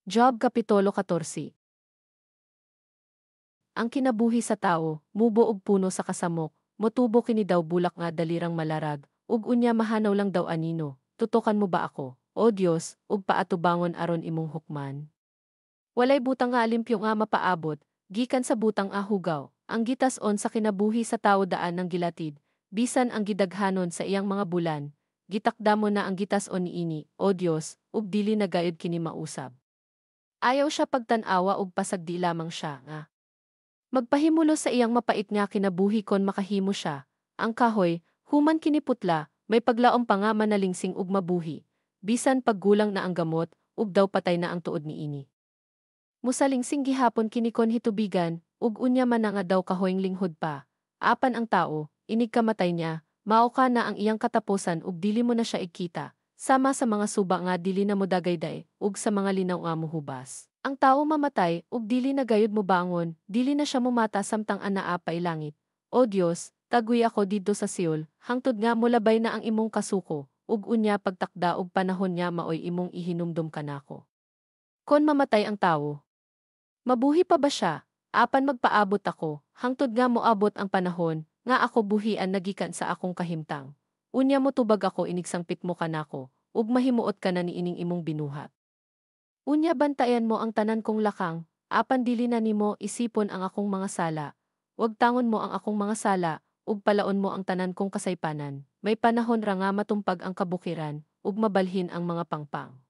Job Kapitulo 14. Ang kinabuhi sa tawo, mubo og puno sa kasamok, motubo kini daw bulak nga dalirang malarag, ug unya mahanaw lang daw anino. Tutokan mo ba ako, O Dios, ug paatubangon aron imong hukman? Walay butang nga limpyo nga mapaabot, gikan sa butang nga hugaw. Ang gitas-on sa kinabuhi sa tawo daan ng gilatid, bisan ang gidaghanon sa iyang mga bulan. Gitakda mo na ang gitas-on niini, O Dios, ug dili na gayud kini mausab. Ayaw siya pagtan-awa ug pasagdi lamang siya nga magpahimulos sa iyang mapait nga kinabuhi kon makahimo siya. Ang kahoy, human kini putla, may paglaom pa nga manalingsing ug mabuhi, bisan paggulang na ang gamot ug daw patay na ang tuod niini. Musalingsing gihapon kini kon hitubigan, ug unya man na nga daw kahoyng linghod pa. Apan ang tawo, inig kamatay niya, mao ka na ang iyang katapusan ug dili mo na siya ikita, sama sa mga suba nga dili na modagayday, ug sa mga linaw nga mohubas. Ang tawo mamatay, ug dili na gayud mobangon, dili na siya momata samtang anaa pa'y langit. O Dios, tagui ako didto sa Seol, hangtod nga molabay na ang imong kasuko, ug unya pagtakda og panahon nga maoy imong ihinumdom kanako. Kon mamatay ang tawo, mabuhi pa ba siya? Apan magpaabot ako, hangtod nga moabot ang panahon, nga ako buhian na gikan sa akong kahimtang. Unya motubag ako inigsangpit mo kanako, ug mahimuot ka na niining imong binuhat. Unya bantayan mo ang tanan kong lakang, apan dili na nimo isipon ang akong mga sala. Wagtangon mo ang akong mga sala, ug palaon mo ang tanan kong kasaypanan. May panahon ra nga matumpag ang kabukiran, ug mabalhin ang mga pangpang.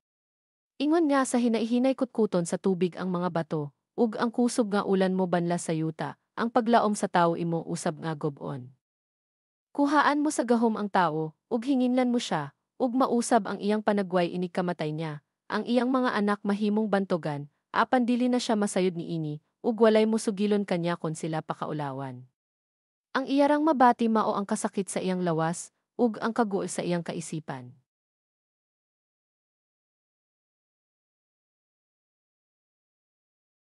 Ingon nga sa hinay-hinay kutkuton sa tubig ang mga bato, ug ang kusog nga ulan mo banla sa yuta, ang paglaom sa tawo imo usab nga gub-on. Kuhaan mo sa gahom ang tawo, ug hinginlan mo siya, ug mausab ang iyang panagway inig kamatay niya. Ang iyang mga anak mahimong bantogan, apan dili na siya masayod niini, ug walay mosugilon kanya kon sila pakaulawan. Ang iyarang mabati mao ang kasakit sa iyang lawas, ug ang kaguol sa iyang kaisipan.